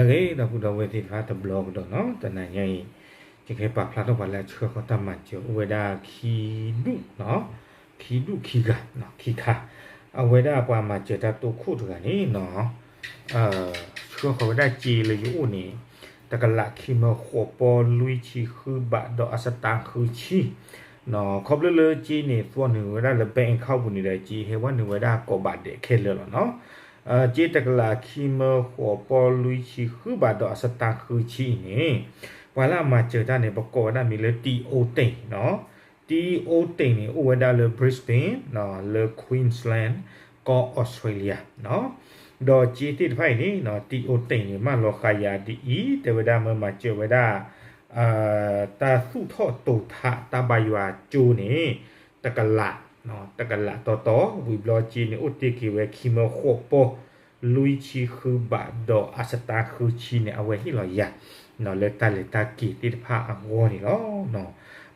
ဂ့ၤ ဒီပုၢ်ဒီဝဲၢ်သ့ၣ်တဖၣ်တဘျီကဒီးနီၤ, တနၤညါအံၤ ယကဟဲပာ်ဖျါထီၣ်ပှၤလၢအဆှၢဃီၤတၢ်မၤစၢၤ အိၣ်ဝဲဒၣ်ခံဒူၣ်နီၤ, ခံဒူၣ်ခံဂၤ ခံခါ, အဝဲဒၣ်ပှၤမၤစၢၤတၢ်တိခိၣ်တဂၤန့ၣ်နီၤ ဆှၢဃီၤဝဲဒၣ်စ့လၢယအိၣ်န့ၣ် တကလးခံမၢဃိးပီလွံၢ်ဆံဃုဘးဒီးအစတၢ်ဃုဆံ, ခီဖျိလၢစ့န့ၣ် သွီနုာ်ဝဲဒၣ်လၢ bank account ပူၤန့ၣ်ဒီး စ့ဟဲဝဲနုာ်ဝဲဒၣ်ကိးဘးဒဲးခဲလၢာ်လီၤနီၤ. စ့တကလးခံမၢဃိးပီလွံၢ်ဆံဃုဘးဒီးအစတၢ်ဃုဆံအံၤန့ၣ် ပှၤလၢအမၤစၢၤတၢ်န့ၣ် ပကိးဝဲဒၣ်မံၤလၢ T O Teng နီၤ, T O Teng န့ၣ် အိၣ်ဝဲဒၣ်လၢ Brisbane နီၤ လၢ Queensland ကီၢ် Australia နီၤ. ဒီးစ့သ့ၣ်တဖၣ်အံၤန့ၣ်နီၤ T O Teng န့ၣ် မၢလီၤဃာ်ယၤဒ်အံၤ တဲဝဲဒၣ်မၢမၤစၢၤဝဲဒၣ် တၢ်သူၣ်ထီၣ်တိာ်ထးတၢ်ဘါယွၤကၠိန့ၣ် တကလး, တကလးတီတီ, ဝံၤဘျီစ့န့ၣ် အိၣ်တ့ၢ်က့ၤဝဲခံမၢဃိးပီ လွံၢ်ဆံဃုဘးဒီးအစတၢ်ဃုဆံန့ၣ် အဝဲဟ့ၣ်လီၤယၤ လၢတၢ်လဲၤတၢ်က့ၤသ့ၣ်တဖၣ်အဂီၢ်န့ၣ်လီၤ.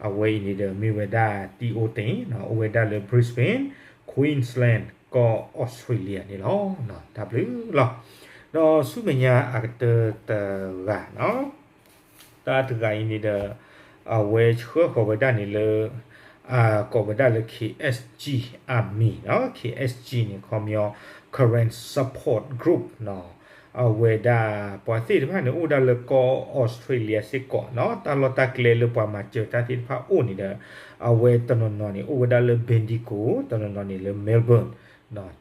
အဝဲအံၤန့ၣ်ဒီးမ့ၢ်ဝဲဒၣ် T O Teng အိၣ်ဝဲဒၣ်လၢ Brisbane, Queensland ကီၢ် Australia န့ၣ်လီၤ. တၢ်ဘျုးလီၤ. ဒီးဆူမဲာ်ညါအကတၢၢ်တဂၤနီၤ တၢ်တဂၤအံၤန့ၣ်ဒီး အဝဲဆှၢဃီၤဝဲဒၣ်န့ၣ်လၢ ကိးဝဲဒၣ်လၢ K S G အမံၤနီၤ, K S G န့ၣ် ခီပညီ Karen Support Group နီၤ, အဝဲဒၣ်ပှၤသ့ၣ်တဖၣ်န့ၣ် အိၣ်ဝဲဒၣ်လၢကီၢ် Australia စ့ၢ်ကီးနီၤ, တၢ်လီၢ်တၢ်ကျဲလၢပှၤမၤစၢၤတၢ်သ့ၣ်တဖၣ်အိၣ်န့ၣ်ဒီး အဝဲတနီၤနီၤန့ၣ် အိၣ်ဝဲဒၣ်လၢ Bendigo, တနီၤနီၤန့ၣ်လၢ Melbourne,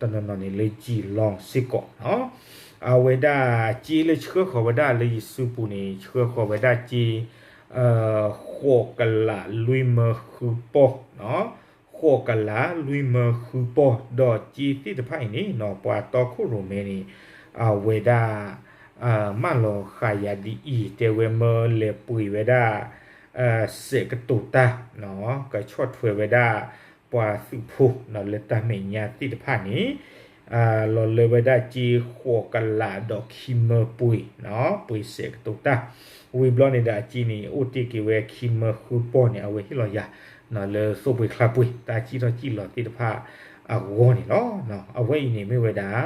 တနီၤနီၤန့ၣ်လၢ Geelong စ့ၢ်ကီးနီၤ. အဝဲဒၣ်စ့လၢဆှၢဃီၤဝဲဒၣ်လၢယစုပူၤန့ၣ် ဆှၢဃီၤဝဲဒၣ်စ့ ဃိးကလးလွံၢ်မၢဃုပီ, ဃိးကလးလွံၢ်မၢဃုပီ, ဒီးစ့သ့ၣ်တဖၣ်အံၤန့ၣ်နီၤ ပှၤတီခိၣ်ရိၣ်မဲန့ၣ် အဝဲဒၣ် မၢလီၤဃာ်ယၤဒ်အံၤ တဲဝဲမၢလဲၤပှ့ၤဝဲဒၣ် စဲးကတိၤတၢ် ကဆီၣ်ထွဲဝဲဒၣ် ပှၤသုးဖိလၢတၢ်မဲာ်ညါသ့ၣ်တဖၣ်န့ၣ် လီၤလၢဝဲဒၣ်စ့ဃိးကလးဒီးခံမၢပှ့ၤ, ပှ့ၤစဲးကတိၤတၢ်, ဝံၤဘျီန့ၣ်ဒီးအစ့န့ၣ် အိၣ်တ့ၢ်က့ၤဝဲခံမၢဃုပီန့ၣ် အဝဲဟ့ၣ်လီၤယၤ လၢသိၣ်ပှ့ၤချါပှ့ၤ တၢ်စံၣ်ထီၣ်စံၣ်လီၤသ့ၣ်တဖၣ်အဂီၢ်န့ၣ်လီၤ. အဝဲအံၤန့ၣ်မ့ၢ်ဝဲဒၣ်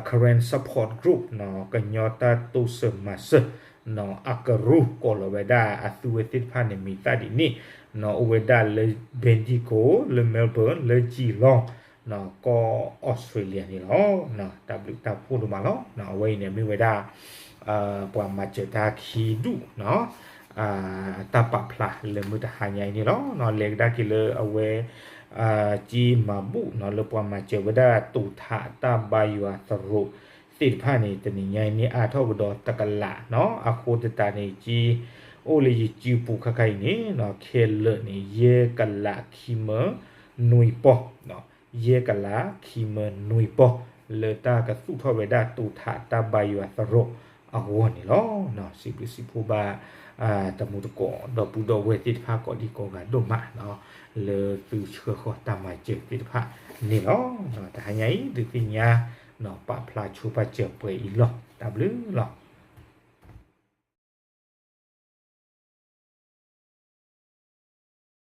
Karen Support Group နီၤ, ကညီတၢ်တိစၢၤမၤစၢၤနီၤ, အကရူၢ်ကိးလီၤဝဲဒၣ်အသုဝဲသ့ၣ်တဖၣ်န့ၣ် မံၤသၣ်ဒ်န့ၣ်နီၤ, အိၣ်ဝဲဒၣ်လၢ Bendigo, လၢ Melbourne, လၢ Geelong နီၤ, ကီၢ် Australia န့ၣ်လီၤ. တၢ်ဘျုးတၢ်ဖှိၣ်ဒိၣ်မးလီၤ. အဝဲအံၤန့ၣ်မ့ၢ်ဝဲဒၣ် ပှၤမၤစၢၤတၢ်ခံဒူၣ်နီၤ တၢ်ပာ်ဖျါလၢမုၢ်တဟါညါအံၤန့ၣ်လီၤ. လဲၤကဒါက့ၤလၢအဝဲ က့မၤဘူၣ်နီၤ လၢပှၤမၤစၢၤဝဲဒၣ်တိာ်ထးတၢ်ဘါယွၤသရိာ်သ့ၣ်တဖၣ်န့ၣ် တနံၤညါအံၤန့ၣ်အါထီၣ်ကဒီးတကလးနီၤ, အဃိသတးန့ၣ် က့အိၣ်လၢယစုပူၤခါခါအံၤန့ၣ်နီၤ ခဲလၢာ်န့ၣ် ယဲၢ်ကလးခံမၢနွံပီ, ယဲၢ်ကလးခံမၢနွံပီ လၢတၢ်ကသူၣ်ထီၣ်ဝဲဒၣ်တိာ်ထးတၢ်ဘါယွၤသရိာ်အဂီၢ်န့ၣ်လီၤ. စံးဘျုးစံးဖှိၣ်ဘၣ် တမူတကိးဒီပုၢ်ဒီဝဲၢ်သ့ၣ်တဖၣ်ကိးဒံကိးဂၤဒိၣ်မးနီၤ, လၢသုဆှၢဃီၤတၢ်မၤစၢၤသ့ၣ်တဖၣ်န့ၣ်လီၤ. တဟါညါအံၤ ဒုးသ့ၣ်ညါနီၤ ပာ်ဖျါဆိပာ်စၢၤပှဲၤအံၤလီၤ. တၢ်ဘျုးလီၤ.